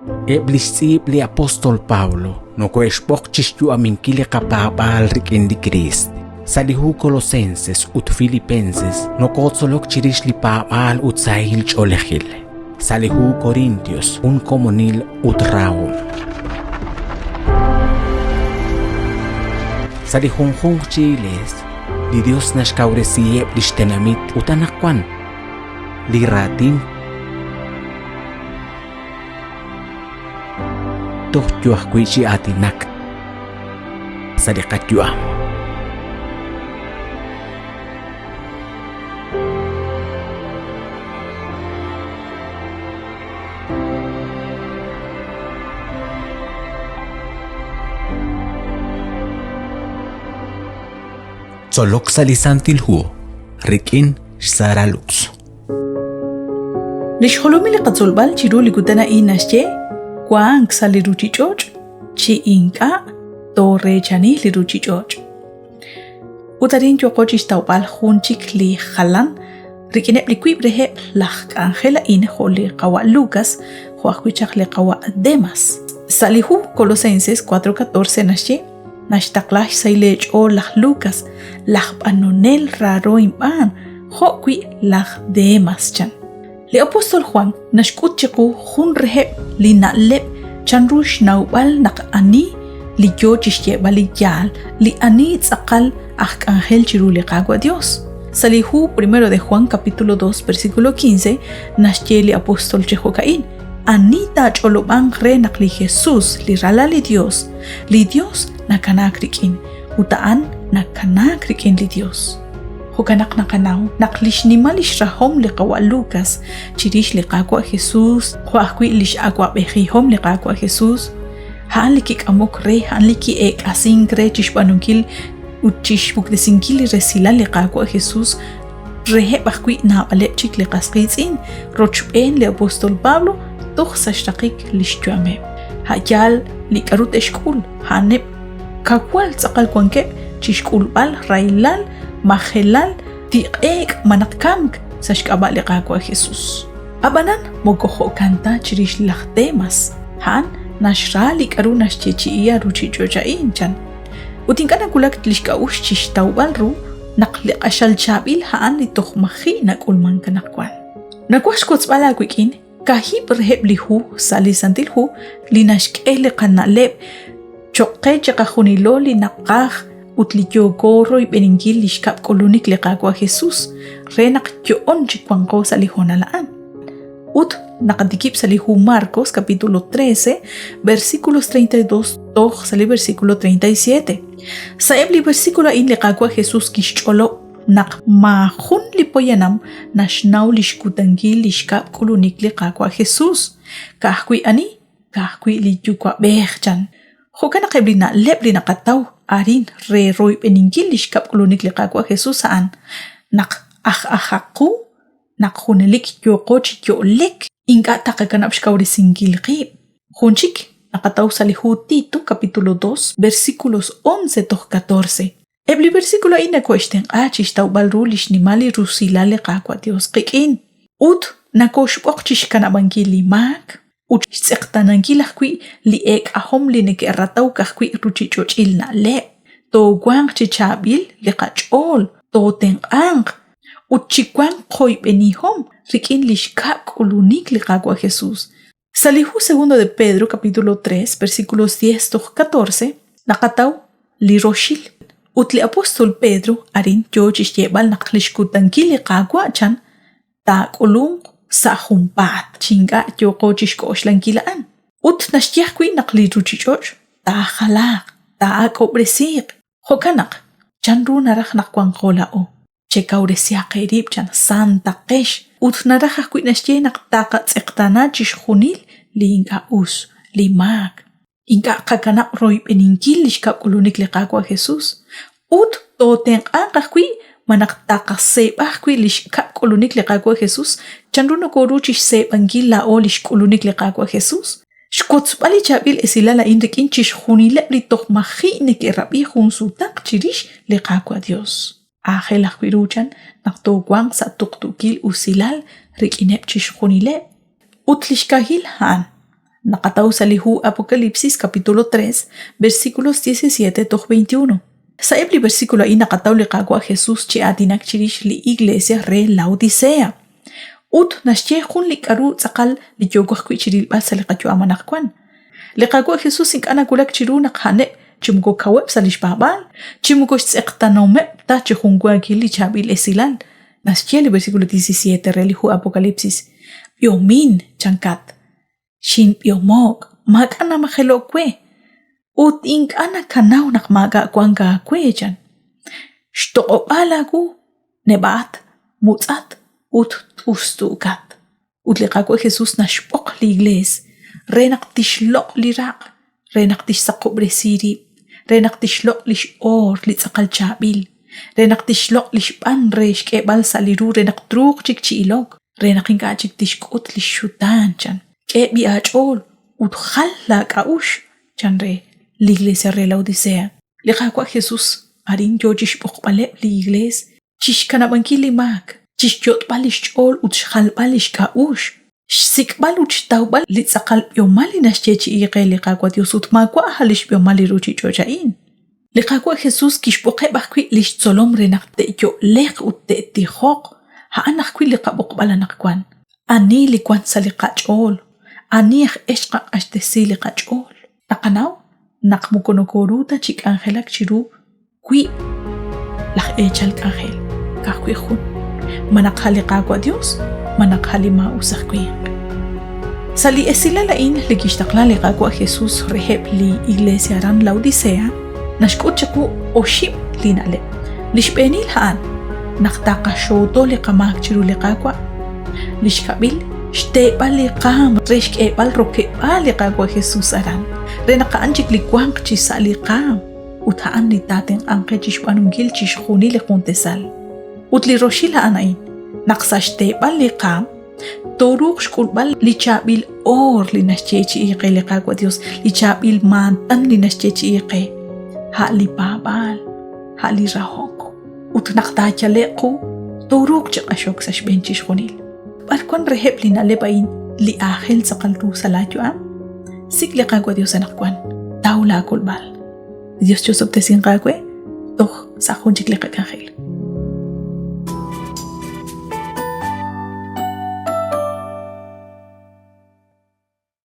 Eb' lix tz'iib' li apóstol Pablo nokohe'xb'oq chixyu'aminkil li qapaab'aal rik'in li Kriist. Sa' li hu Colosenses ut Filipenses nokotzolok chirix li paab'aal ut sahil ch'oolejil. Sa' li hu Corintios, jun komonil ut rahom. Sa' li junjunq chi iglees, li Dios naxkawresiheb' lix tenamit ut anaqwan li raatin toj yo ajwi' chi aatinak sa' li qayu'am. Tzolok sa' li Santil Hu rik'in xSara Lux. Li xjolomil li qatzolb'al chiru li kutan a'in naxye wank sa' li ruuchich'och' chi ink'a' tooreechani li ruuchich'och'. Ut arin yooqo chi xtawb'al jun chik li jalan rik'ineb' li wiib' reheb' laj k'anjel a'in jo' li qawa' Lucas jo' ajwi' chaq li qawa' Demas. Sa' li hu Colosenses 4:14 naxye naxtaqla xsahil eech'ool laj Lucas, laj b'anonel raaro inb'aan, jo' wi' laj Demas chan. Li apóstol Juan naxk'ut chiqu jun reheb' li na'leb' chanru xnawb'al naq ani li yoo chixyeeb'al li yaal, li ani tz'aqal aj k'anjel chiru li Qaawa' Dios. Sa' li hu Primero de Juan capítulo 2 versículo 15 naxye li apóstol chi jo'ka'in, Ani taach'olob'anq re naq li Jesús, li Ralal li Dios, li Dios nakanaak rik'in, ut a'an nakanaak rik'in li Dios. Jo'kan naq naqanaw naq li xnimal lix rahom li qawa' Lucas chirix li Qaawa' Jesus, jo' ajwi' lix awa'b'ejihom li Qaawa' Jesus, a'an li kik'amok re, a'an li ki'eek'asink re chixb'aanunkil ut chixpuktesinkil li resilal li Qaawa' Jesus reheb' ajwi' naab'aleb' chik li qas qiitz'in rochb'een li apóstol Pablo toj sa' xraqik li xyu'ameb'. A' yaal li k'aru te'xk'ul, a'aneb' kawal tz'aqal wankeb' chi xk'ulb'al rahilal, majelal, tiq'eek malaj kamk sa' xk'ab'a' li Qaawa' Jesus. Ab'anan moko jo'kan ta chirix laj Demas, a'an naxra li k'aru naxyeechi'i a ruuchich'och' a'in, chan. Ut ink'a' nawulak li xk'a'uxl chi xtawb'al ru naq li q'axal chaab'il a'an li toj maji' nak'ulmank anaqwan. Nawaj xwotzb'al aawik'in Kaahib' reheb' li hu sa' li Santil Hu li naxk'e li qana'leb' cho'q qe chiqajunilo li naqaj ut li yooko royb'eninkil li xkab' k'ulunik li Qaawa' Jesús re naq yo'on chik wanqo sa' li hoonal a'an. Ut naqatikib' sa' li hu Marcos capítulo 13 versículos 32 toj sa' li versículo 37. Sa'eb' li versículo a'in li Qaawa' Jesús kixch'olob' naq maajun li poyanam naxnaw li xkutankil li xkab' k'ulunik li Qaawa' Jesús, ka'ajwi' ani, ka'ajwi' li Yuwa'b'ej, chan. Jo'kan naq eb' li na'leb' li naqataw arin re royb'eninkil li xkab' k'ulunik li Qaawa' Jesús a'an naq aj-ajaq qu, naq junelik yooqo chi yo'lek, ink'a' taqakanab' xkawresinkil qib'. Jun chik naqataw sa' li hu Tito capítulo 2 versículos 11 toj 14. Eb' li versículo a'in nokohe'xtenq'a chi xtawb'al ru li xnimal li rusilal li Qaawa' Dios qik'in ut nokoxb'oq chi xkanab'ankil li maak ut xtz'eqtaanankil ajwi' li eek'ahom li neke'rataw ka'ajwi' ruuchich'och'il na'leb'. Toowanq chi chaab'il li qach'ool, tootenq'anq ut chi wanq qoyb'enihom rik'in li xkab' k'ulunik li Qaawa' Jesus. Sa' li hu Segundo de Pedro capítulo 3 versículos 10 toj 14 naqataw li roxil. Ut li apóstol Pedro arin yoo chi xyeeb'al naq li xkutankil li Qaawa' chan taak'ulunq sa' junpaat chi ink'a' yooqo chi xk'oxlankil a'an. Ut naxye ajwi' naq li ruuchich'och' taajalaaq, taa'ak'ob'resiiq. Jo'kan naq, chanru naraj naq wanqo laa'o? Chekawresihaq eerib' chan santaqex ut naraj ajwi' naxye naq taqatz'eqtaana chixjunil li ink'a' us, li maak. Ink'a' qakanab' royb'eninkil li xkab' k'ulunik li Qaawa' Jesus ut tootenq'anq ajwi' malaj taqaseeb'a ajwi' li xkab' k'ulunik li Qaawa' Jesus. Chanru nokoru chixseeb'ankil laa'o li xk'ulunik li Qaawa' Jesus? Xwotzb'al li chaab'il esilal a'in rik'in chixjunileb' li toj maji' neke'rab'i jun sutaq chirix li Qaawa' Dios. Aajel ajwi' ru chan naq toowanq sa' tuqtuukil usilal rik'ineb' chixjunileb'. Ut li xkahil a'an. Naqataw sa' li hu Apocalipsis capítulo 3, versículos 17 toj 21. Sa'eb' li versículo a'in naqataw li Qaawa' Jesus chi aatinak chirix li iglesia re Laodicea. Ut naxye jun li k'aru tz'aqal li yooko ajwi' chirilb'al sa' li qayu'am anaqwan. Li Qaawa' Jesus ink'a' nawulak chiru naq a'aneb' chi moko kaweb' sa' li xpaab'aal, chi moko xtz'eqtanomeb' ta chi junwaakil li chaab'il esilal. Naxye li versículo 17 re li hu Apocalipsis, B'ihomin, chankat, xinb'ihomo'k, maak'a' namajelo'k we, ut ink'a' nakanaw naq maak'a' wank aawe, chan. Xtoq'ob'aal aawu, neb'a'at, mutz'at ut t'ust'u'kat. Ut li Qaawa' Jesus naxb'oq li Iglees re naq tixloq' li raq', re naq tixsaqob'resi rib', re naq tixloq' lix oor li tz'aqal chaab'il, re naq tixloq' lix b'an re xk'eeb'al sa' li ru re naq truuq chik chi ilok, re naq ink'a' chik tixk'ut lix xutaan, chan. K'e b'i' aach'ool ut jal laak'a'uxl, chan re li Iglesia re Laodicea. Li Qaawa' Jesus arin yoo chixb'oqb'aleb' li Iglees chixkanab'ankil li maak, chixyot'b'al lix ch'ool ut xjalb'al lix k'a'uxl, xsik'b'al ut xtawb'al li tz'aqal b'ihomal li naxyeechi'i qe li Qaawa' Dios ut maawa' a' lix b'ihomal li ruchich'och' a'in. Li Qaawa' Jesus kixb'oqeb' ajwi' lix tzolom re naq te'yo'leq ut te'tijoq, a'an ajwi' li qab'oqb'al anaqwan. Ani li wan sa' li qach'ool? Ani aj e xqaq'axtesi li qach'ool? Naqanaw naq moko nokoru ta chi k'anjelak chiru wiib' laj eechal k'anjel, ka'ajwi' jun, ma naq a' li Qaawa' Dios, ma naq a' li maa'us aj winq. Sa' li esilal a'in li kixtaqla li Qaawa' Jesus reheb' li iglesia aran Laodicea, naxk'ut chiqu oxib' li na'leb'. Li xb'eenil a'an naq taqaxooto li qamaak chiru li Qaawa'. Li xkab'il, xteeb'al li qaam re xk'eeb'al rokeb'aal li Qaawa' Jesus aran, re naq a'an chik li wanq chi sa' li qaam ut a'an li taatenq'anq qe chixb'aanunkil chixjunil li juntesal. Ut li roxil a'an a'in, naq sa' xteeb'al li qaam, tooruuq xk'ulb'al li chaab'il oor li naxyeechi'i qe li Qaawa' Dios, li chaab'il maatan li naxyeechi'i qe, a' li paab'aal, a' li rahok. Ut naq taayale'q qu, tooruuq chi q'axok sa' xb'een chixjunil. B'ar wan reheb' li na'leb' a'in li aajel tz'aqal ru sa' laa yu'am? Sik' li Qaawa' Dios anaqwan, taw laa kolb'al. Li Dios chi'osob'tesinq aawe toj sa' jun chik li qak'anjel.